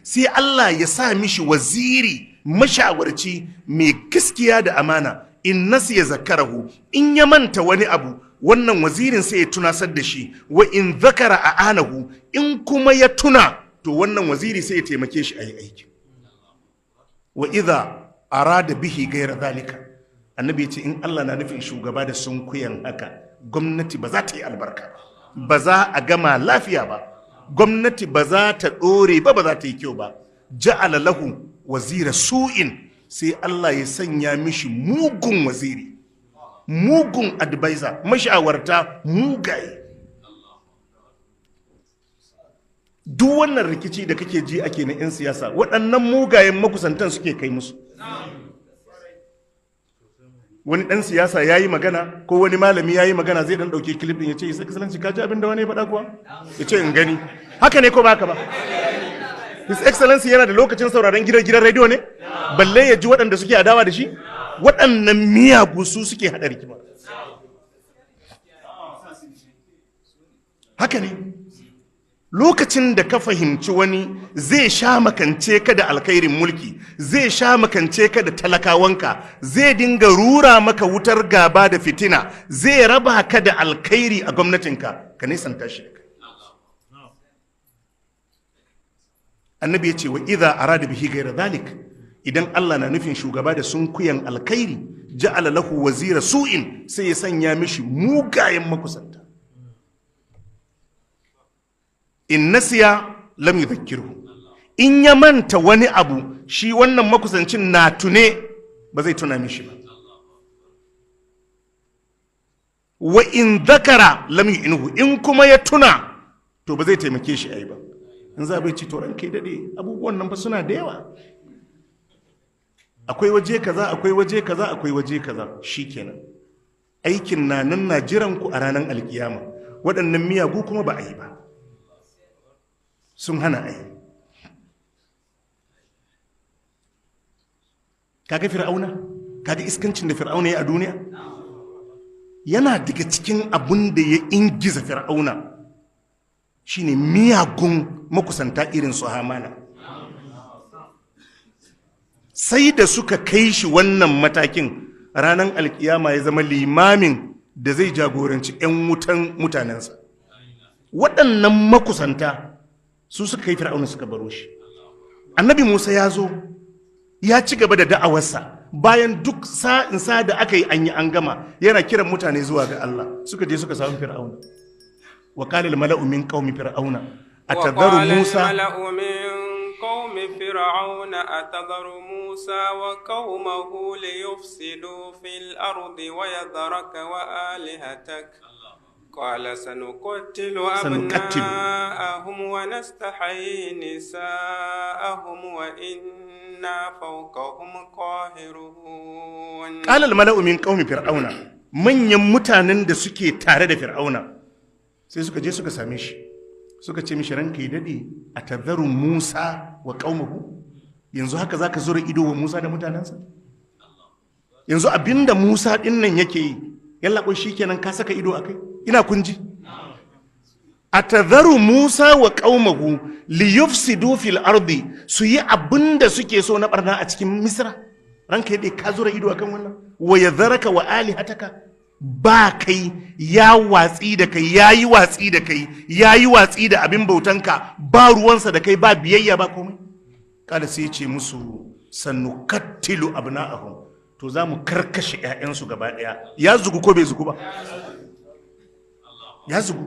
Sai Allah ya sa mishi waziri mashawarci mai gaskiya da amana. In nasiya zakarahu, in ya manta wani abu wannan wazirin sai ya tunasar da shi. Wa in zakara a'anahu, in kuma ya tuna to wannan waziri sai ya taimake shi a yi aiki. Wa idha arada bihi gaira zalika, annabi ya ce in Allah na nufin shugaba da sunkuyan haka, gwamnati ba za ta yi albarka ba, ba za a gama lafiya ba, gwamnati ba za ta ɗore ba, ba za ta yi kyau ba. Ja'ala lahu wazira su'in, sai Allah ya sanya mishi mugun waziri, mugun advisor, mashawarta mugaye. Duk wannan rikici da kake ji ake na 'yan siyasa, waɗannan mugayen makusantan suke kai musu. Wani ɗan siyasa ya yi magana ko wani malami ya yi magana, zai ɗan ɗauki kilif ɗin ya ce, His Excellency, ka ji abin da wani ya faɗa kuwa? Ya ce in gani. Haka ne ko ba haka ba? His Excellency yana da lokacin sauraron gidan rediyo ne? Balle ya ji waɗanda suke adawa da shi? Waɗannan miyagu su suke haɗa rigima. Haka ne. Lokacin da ka fahimci wani zai sha makance ka da alkhairin mulki, zai sha makance ka da talakawanka, zai dinga rura maka wutar gaba da fitina, zai raba ka da alkhairi a gwamnatinka, ka nisanta shi da kai. Annabi ya ce wa idza arada bihi ghayra zalik, idan Allah na nufin shugaba da sunkuyan alkhairi, ja'ala lahu wazira su'in, sai ya sanya mishi mugayen makusanta. In nasiya lam yudhakkiruhu, in ya manta wani abu shi wannan makusancin na tune ba zai tuna mishi ba. Wa in dhakara lam yu'inhu, in kuma ya tuna to ba zai taimake shi ayi ba. In za bai ci to ranka dade, abubuwan nan fa suna da yawa, akwai waje kaza, akwai waje kaza, akwai waje kaza, shikenan aikin na nan na jiran ku a ranar alkiyama. Waɗannan miyagu kuma ba a yi ba, sun hana ai. Kaga Fir'auna, kaga iskancin da Fir'auna ya a duniya, yana daga cikin abun da ya ingiza Fir'auna shine miyagun makusanta irin su Hamana. Sai da suka kai shi wannan matakin, ranar alkiyama ya zama limamin da zai jagoranci 'yan wutan mutanensa. Waɗannan makusanta su suka kai Fir'auna suka baro shi. Annabi Musa ya zo ya ci gaba da da'awarsa, bayan duk sa'insa da aka yi an yi an gama, yana kiran mutane zuwa ga Allah. Suka je suka samu Fir'auna. Wa qala al mala'u min qaumi fir'auna atadharu Musa قوم فرعون أتذر موسى وقومه ليفسدوا في الأرض ويذرك وآلهتك قال سنقتل أبناءهم ونستحيي نساءهم وإنا فوقهم قاهرون. قال الملأ من قوم فرعون من يمتانن da suke tare da Fir'auna sai suka je suka same shi, suka ce mishi ranka yi dade, a tazaru Musa wa qaumahu, yanzu haka zaka zura ido wa Musa da mutanensa? Yanzu abinda Musa din nan yake yi, yalla ko shikenan ka saka ido akai? Ina kunji. Atadharu Musa wa qaumahu liyufsidu fil ardi, su yi abinda suke so na barna a cikin Misra. Ranka yade ka zura ido akan wannan? Wa yadharaka wa alihataka, ba kai ya watsi da kai, yayi watsi da kai, yayi watsi da abin bautanka, ba ruwansa da kai, ba biyayya ba komai. Kada sai ce musu sanukattilu abna'ahum, to za mu karkashe 'ya'yansu gaba ɗaya. Ya zugu ko bai zugu ba? Ya zugu.